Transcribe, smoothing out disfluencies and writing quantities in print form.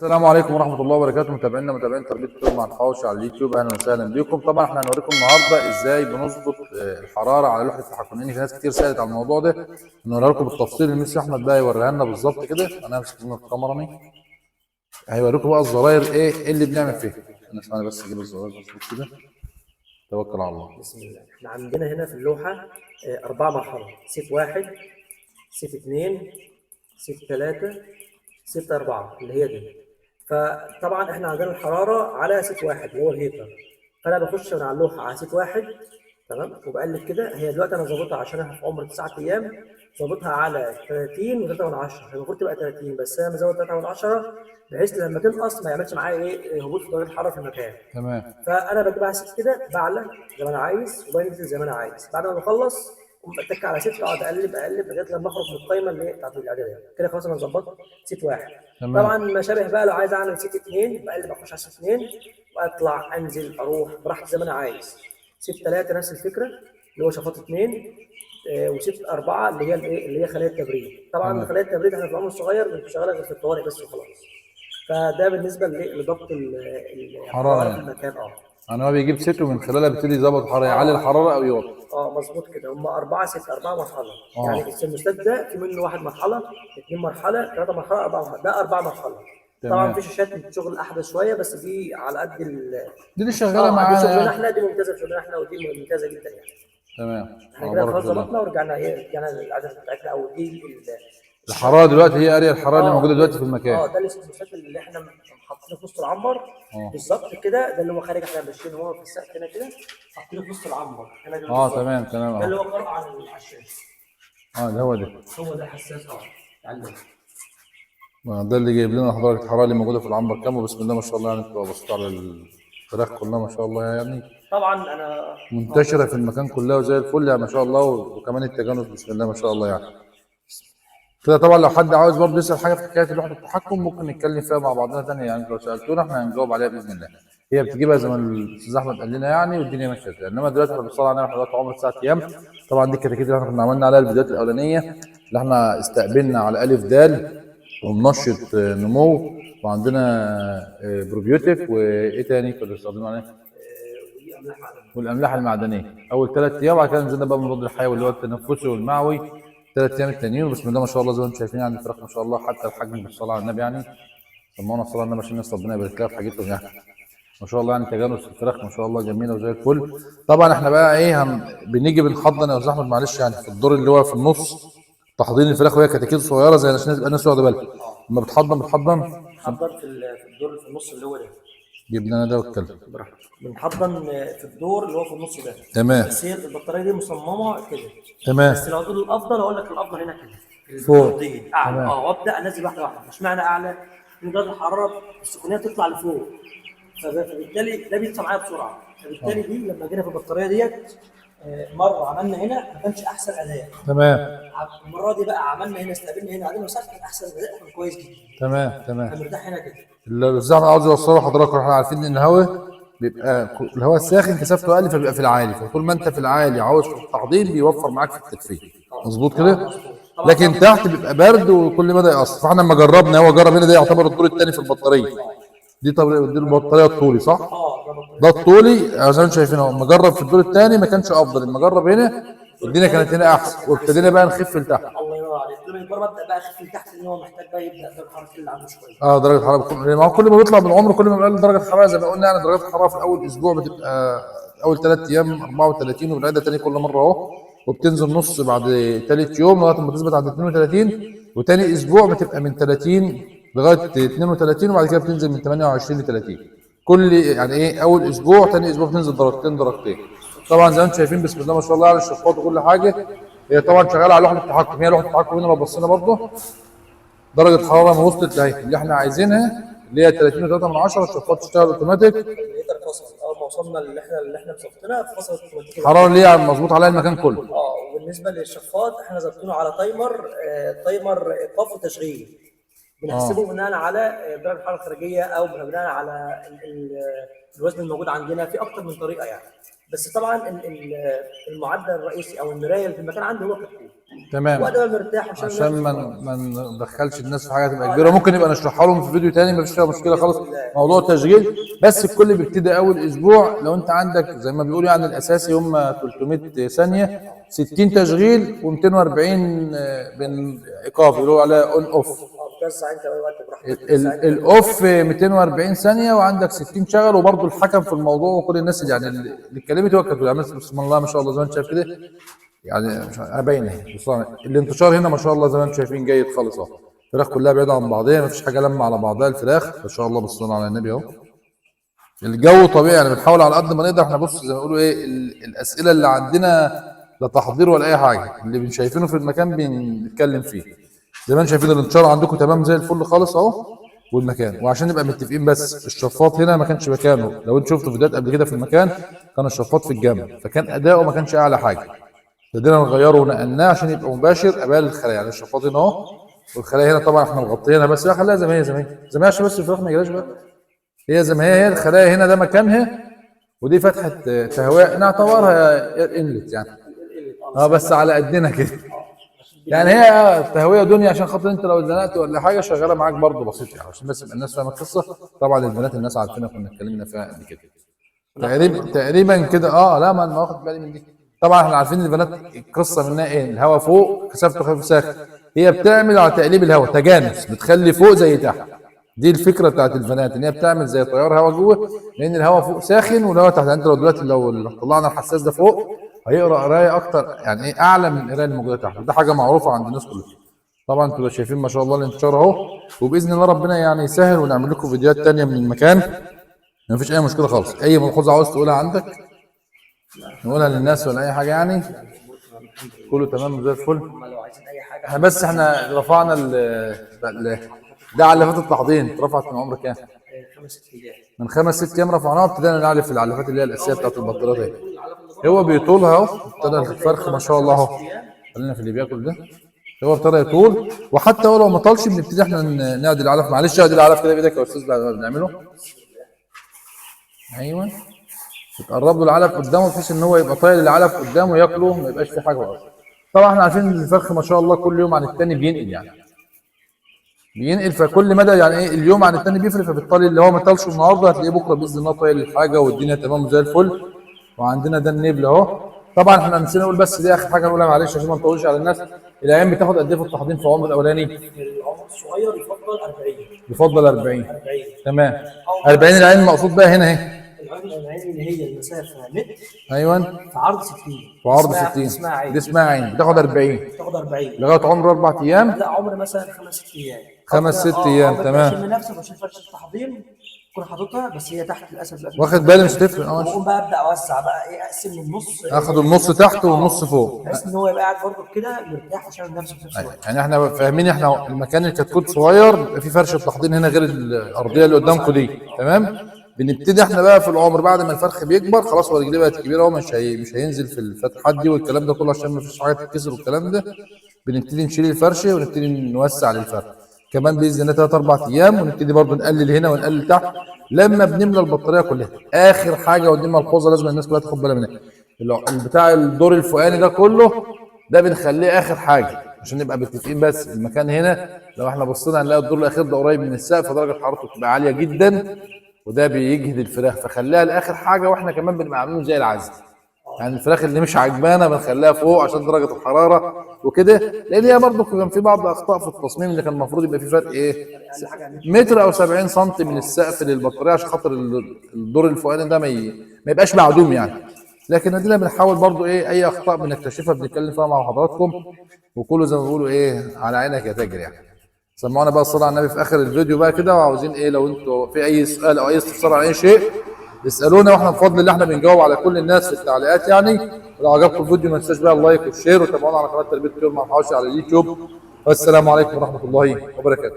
السلام عليكم ورحمة الله وبركاته، متابعينا متابعين تربية الطيور مع الحواوشي على اليوتيوب، أهلا وسهلا بكم. طبعا احنا هنوريكم النهارده ازاي بنظبط الحرارة على لوحة التحكم، لأن في ناس كتير سألت على الموضوع ده. هنوريها لكم بالتفصيل، المس أحمد بقى يوريها لنا بالظبط كده. أنا همسك من الكاميرا دي، هيوريكم بقى الزراير إيه اللي بنعمل فيها. أنا ثواني بس أجيب الزراير مظبوط كده. توكل على الله. بسم الله. احنا عندنا هنا في اللوحة 4 مرحلة: set 1، set 2، set 3، set 4 اللي هي دي. فطبعا احنا عندنا الحرارة على set 1 اللي هو ال heater، فانا بخش من على اللوحة على set 1، تمام، وبقلب كده. هي دلوقتي انا ظابطها عشان انا في عمر 9 ايام، ظابطها على 30 و3 من 10. هي المفروض تبقى 30، بس انا مزود 3 من 10 بحيث لما تنقص ما يعملش معايا ايه هبوط في درجه الحرارة في المكان. تمام. فانا بجيبها set كده، بعلى زي ما انا عايز وبنزل زي ما انا عايز. بعد ما بخلص اقوم اتك على set، اقعد اقلب اقلب لغاية لما اخرج من القايمة اللي هي بتاعت الاعدادات كده. خلاص انا ظبطت set 1. تمام. طبعا ما شابه بقى، لو عايز اعمل set 2 بقلب اخش على set 2 واطلع انزل اروح براحتي زي ما انا عايز. set 3 نفس الفكرة اللي هو شفاط 2، و set 4 اللي هي الايه اللي هي خلايا التبريد. طبعا تمام. خلايا التبريد احنا في العمر الصغير مش شغالة غير في الطوارئ بس وخلاص. فده بالنسبة لضبط حرارة الحرارة في يعني. المكان. يعني هو بيجيب set ومن خلالها بيبتدي يظبط الحرارة، يعلي الحرارة او يوطي. مظبوط كده. هم 4 set 4 مرحلة. يعني الثرموستات ده في منه 1 مرحلة، 2 مرحلة، 3 مرحلة، 4 مرحلة، ده 4 مرحلة. طبعا في شاشات شغل احدث شوية، بس دي على قد دي اللي شغالة دي معانا شغلنا يعني. احنا، دي ممتازة في شغلنا احنا، ودي ممتازة جدا يعني. تمام. احنا كده بارك خلاص الله. ظبطنا ورجعنا ايه، رجعنا للعدد بتاعتنا او دي الحرارة دلوقتي هي قارية الحرارة اللي موجودة دلوقتي في المكان. ده الثرموستات اللي احنا حاطينه في نص العنبر. بالظبط كده، ده اللي هو خارج، احنا ماشيين هو في السقف هنا كده، حاطينه في نص العنبر هنا كده بالظبط. تمام، تمام. ده اللي هو قرأ على الشاشة. ده هو ده. هو ده حساس. علم. ده اللي جايب لنا درجه الحرارة اللي موجودة في العنبر كام، وبسم الله ما شاء الله يعني بتبقى بصيت على الفراخ كلها ما شاء الله يعني. طبعا انا منتشرة في المكان كلها وزي الفل يعني ما شاء الله، وكمان التجانس بسم الله ما شاء الله يعني. كده طبعا لو حد عاوز برضه يسال حاجة في حكاية لوحة التحكم ممكن نتكلم فيها مع بعضنا تاني يعني، لو سالتونا احنا هنجاوب عليها باذن الله. هي بتجيبها زي ما الاستاذ احمد قال لنا يعني، والدنيا ماشية ازاي. انما دلوقتي احنا بنصلي على النبي، احنا دلوقتي عمر 9 ايام. طبعا دي الكتاكيت اللي احنا كنا عملنا عليها الفيديوهات الاولانية اللي احنا استقبلنا على الف دال ومنشط نمو، وعندنا بروبيوتيك وايه تاني كنا بنستخدمه عليه؟ والاملاح المعدنية اول 3 ايام. وبعد كده نزلنا بقى مضاد الحيوي اللي هو التنفسي والمعوي 3 ايام التانيين. وبسم الله ما شاء الله زي ما انتم شايفين يعني الفراخ ما شاء الله، حتى الحجم بالصلاة على النبي يعني، سمونا الصلاة على النبي عشان الناس ربنا يبارك لها في حاجتهم يعني ما شاء الله يعني. تجانس الفراخ ما شاء الله جميلة وزي الفل. طبعا احنا بقى ايه بنيجي بنحضن يا استاذ احمد، معلش يعني في الدور اللي هو في النص تحضير الفراخ وهي كتاكيت صغيرة زي عشان تبقى الناس واخده بالها. لما بتحضن بنحضن في الدور اللي في النص اللي هو ده. جيب لنا ده واتكلم براحتك. بنحضن في الدور اللي هو في النص ده. تمام. بس هي البطارية دي مصممه كده. تمام. بس لو تقول الافضل اقول لك الافضل هنا كده. فوق. دي اعلى. تمام. وابدا انزل واحدة واحدة. مش معنى اعلى ان درجه الحرارة السخونيه تطلع لفوق، فبالتالي ده بيطلع معايا بسرعة. فبالتالي دي لما جينا في البطارية ديت، مرة عملنا هنا ما كانش احسن اداء. تمام. المرة دي بقى عملنا هنا، استقبلنا هنا، قعدنا مسافة، كان احسن اداء وكان كويس جدا. تمام، تمام. كان مرتاح هنا كده. اللي انا عاوز اوصله لحضراتكم، احنا عارفين ان الهواء بيبقى الهواء الساخن كثافته اقل فبيبقى في العالي، فطول ما انت في العالي عاوز في التحضير بيوفر معاك في التدفئه. مظبوط كده؟ مظبوط. طبعاً. لكن تحت بيبقى برد وكل مدى يقص. فاحنا لما جربنا، هو جرب هنا، ده يعتبر الدور الثاني في البطارية دي. طب دي البطارية الطولي صح؟ ده ده الطولي زي ما انتم شايفين اهو. لما جرب في الدور الثاني ما كانش افضل، لما جرب هنا الدنيا كانت هنا احسن، وابتدينا بقى نخف لتحت. الله ينور عليك. كل ما يكبر ببدا بقى اخف لتحت، لان هو محتاج بقى يبدا درجه الحرارة اللي عنده شوية. درجه الحرارة بتكون، ما هو كل ما بيطلع بالعمر كل ما بيقلل درجه الحرارة زي ما قلنا يعني. درجه الحرارة في اول اسبوع بتبقى اول 3 ايام 34، وبنعيدها تاني كل مرة اهو، وبتنزل نص بعد ثالث يوم لغاية ما تثبت عند 32، وتاني اسبوع بتبقى من 30 لغاية 32، وبعد كده بتنزل من 28 ل 30. كل يعني ايه اول اسبوع تاني اسبوع بتنزل درجتين درجتين. طبعا زي ما انتم شايفين بسم الله ما شاء الله على الشفاط وكل حاجة. هي طبعا شغالة على لوحة التحكم. هي لوحة التحكم هنا لو بصينا برضه درجه الحرارة ما وصلت لهي اللي احنا عايزينها اللي هي 30.3 من 10، الشفاط تشتغل اوتوماتيك. ال heater فصل اول ما وصلنا اللي احنا مظبطينها فصلت اوتوماتيك. الحرارة اللي هي مظبوط عليها المكان كله. وبالنسبة للشفاط احنا ظبطينه على timer، timer ايقاف وتشغيل. بنحسبه بناء على درجه الحرارة الخارجية او بناء على الوزن الموجود عندنا، في اكتر من طريقه يعني. بس طبعا المعدل الرئيسي او المراية اللي في المكان عندي هو كتكوت. تمام. وقت ما بنرتاح عشان ما ندخلش الناس في حاجة تبقى كبيرة، ممكن نبقى نشرحها لهم في فيديو تاني، مفيش فيها مشكلة خالص موضوع التشغيل. بس الكل بيبتدي اول اسبوع، لو انت عندك زي ما بيقولوا يعني الاساسي هم 300 ثانية، 60 تشغيل و240 بين ايقاف، بيقولوا عليها on off. بتوزع انت الوقت براحتك. ال off 240 ثانية وعندك 60 شغل. وبرده الحكم في الموضوع وكل الناس اللي يعني اللي اتكلمت هو كانت بسم الله ما شاء الله زي ما انت شايف كده، يعني مش باينة اهي الانتشار هنا ما شاء الله زي ما انتم شايفين جيد خالص اهو. الفراخ كلها بعيدة عن بعضها، ما فيش حاجة لمه على بعضها الفراخ ما شاء الله. بالصلاة على النبي اهو. الجو طبيعي يعني، بنحاول على قد ما نقدر احنا. بص زي ما بيقولوا ايه، الاسئلة اللي عندنا لا تحضير ولا اي حاجة، اللي شايفينه في المكان بنتكلم فيه. زي ما انتم شايفين الانتشار عندكم تمام زي الفل خالص اهو. والمكان، وعشان نبقى متفقين بس، الشفاط هنا ما كانش مكانه. لو انتم شفتوا فيديوهات قبل كده في المكان كان الشفاط في الجنب، فكان اداؤه ما كانش اعلى حاجة. ابتدينا نغيره ونقلناه عشان يبقى مباشر قبال الخلايا. يعني الشفاط هنا اهو والخلايا هنا طبعا احنا مغطيينها، بس لا خليها زي ما هي، زي ما هي زي ما هي عشان بس الفراخ ما يجراش بقى. هي زي ما هي، هي الخلايا هنا ده مكانها، ودي فتحه تهوية نعتبرها air inlet يعني، بس على قدنا كده يعني. هي تهوية دنيا عشان خاطر انت لو اتزنقت ولا حاجة شغالة معاك برضه بسيط يعني، عشان بس يبقى الناس فاهمه القصة. طبعا البنات الناس عارفينها، كنا اتكلمنا فيها قبل كده تقريبا كده. لا ما انا واخد بالي من دي. طبعا احنا عارفين البنات القصة منها ايه، الهواء فوق كثافته خفيف ساخن، هي بتعمل على تقليب الهواء تجانس، بتخلي فوق زي تحت. دي الفكرة بتاعت الفنات، ان هي بتعمل زي تيار هواء جوه، لان الهواء فوق ساخن والهواء تحت. انت لو دلوقتي لو طلعنا الحساس ده فوق هيقرا قرايه اكتر، يعني ايه اعلى من القراية اللي موجودة تحت. ده حاجة معروفة عند الناس كلها. طبعا انتوا شايفين ما شاء الله الانتشار اهو، وباذن الله ربنا يعني يسهل ونعمل لكم فيديوهات ثانية من المكان، ما فيش اي مشكلة خالص. اي ملحوظة عاوز تقولها عندك نقولها للناس ولا اي حاجة يعني؟ كله تمام زي الفل. احنا بس احنا رفعنا ده علافات التحضين اترفعت من عمر كام؟ 5 6 ايام. من 5 6 ايام رفعناها، وابتدينا نعلف العلافات اللي هي الاساسية بتاعت البطاريات اهي. هو بيطولها اهو، ابتدى الفرخ ما شاء الله اهو. خلينا في اللي بياكل ده، هو ابتدى يطول، وحتى هو لو ما طالش بنبتدي احنا نعدل العلف. معلش اعدل العلف كده بايدك يا استاذ بعد ما بنعمله. ايوه، بتقرب له العلف قدامه بحيث ان هو يبقى طايل العلف قدامه ياكله، ما يبقاش في حاجة غلط. طبعا احنا عارفين ان الفرخ ما شاء الله كل يوم عن الثاني بينقل، يعني بينقل، فكل مدى يعني ايه اليوم عن الثاني بيفرق، فبالتالي اللي هو ما طالش النهارده هتلاقيه بكره باذن الله طايل الحاجة والدنيا تمام زي الفل. وعندنا ده النبل اهو. طبعا احنا نسينا نقول، بس دي اخر حاجة نقولها معلش عشان ما نطولش على الناس. العين بتاخد قد ايه في التحضير في العمر الاولاني؟ في العمر الصغير يفضل 40. يفضل 40. 40 تمام. 40 العين المقصود بقى هنا اهي. العين اللي هي المسافة متر. ايوه، في عرض 60. في عرض 60 اسمها عين. دي اسمها عين، بتاخد 40. بتاخد 40 لغاية عمر 4 ايام؟ لا، عمر مثلا 5 6 ايام. 5 6 ايام تمام. بشم نفسي، بشيل فرشه التحضير اكون حاططها، بس هي تحت للاسف. واخد بالي مش هتفرق. واقوم بقى ابدا اوسع بقى ايه، اقسم النص، اخد النص تحت والنص فوق، بحيث ان هو يبقى قاعد برضه كده مرتاح وشامم نفسه في نفس الوقت. يعني احنا فاهمين احنا المكان الكتكوت صغير بيبقى فيه فرشه تحضير هنا غير الارضية اللي قدامكم دي، تمام. بنبتدي احنا بقى في العمر بعد ما الفرخ بيكبر خلاص، هو رجليه بقت كبيرة اهو، مش هينزل في الفتحات دي والكلام ده كله عشان ما فيش حاجة تتكسر والكلام ده. بنبتدي نشيل الفرشة ونبتدي نوسع للفرخ كمان باذن الله 3 4 ايام، ونبتدي برضو نقلل هنا ونقلل تحت لما بنملى البطارية كلها. اخر حاجة ودي ملحوظة لازم الناس كلها تاخد بالها منها، بتاع الدور الفوقاني ده كله ده بنخليه اخر حاجة عشان نبقى متفقين. بس المكان هنا لو احنا بصينا هنلاقي الدور الاخير ده قريب من السقف، فدرجه حرارته بتبقى عالية جدا وده بيجهد الفراخ، فخليها لاخر حاجة. واحنا كمان بنبقى عاملينه زي العزل، يعني الفراخ اللي مش عجبانه بنخليها فوق عشان درجه الحرارة وكده، لان هي برضه كان في بعض اخطاء في التصميم اللي كان المفروض يبقى في فرق ايه، متر او 70 سم من السقف للبطاريه عشان خاطر الدور الفوقاني ده ما يبقاش معدوم يعني. لكن ادينا بنحاول برضه ايه، اي اخطاء بنكتشفها بنتكلم فيها مع حضراتكم، وكله زي ما بيقولوا ايه، على عينك يا تاجر يعني. سمعونا بقى الصلاة على النبي في اخر الفيديو بقى كده، وعاوزين ايه لو انتوا في اي سؤال او اي استفسار عن اي شيء اسالونا، واحنا بفضل الله احنا بنجاوب على كل الناس في التعليقات يعني. ولو عجبكم الفيديو ما تنساش بقى ال like وال share، وتابعونا على قناة تربيه الطيور مع الحواشي على اليوتيوب. والسلام عليكم ورحمة الله وبركاته.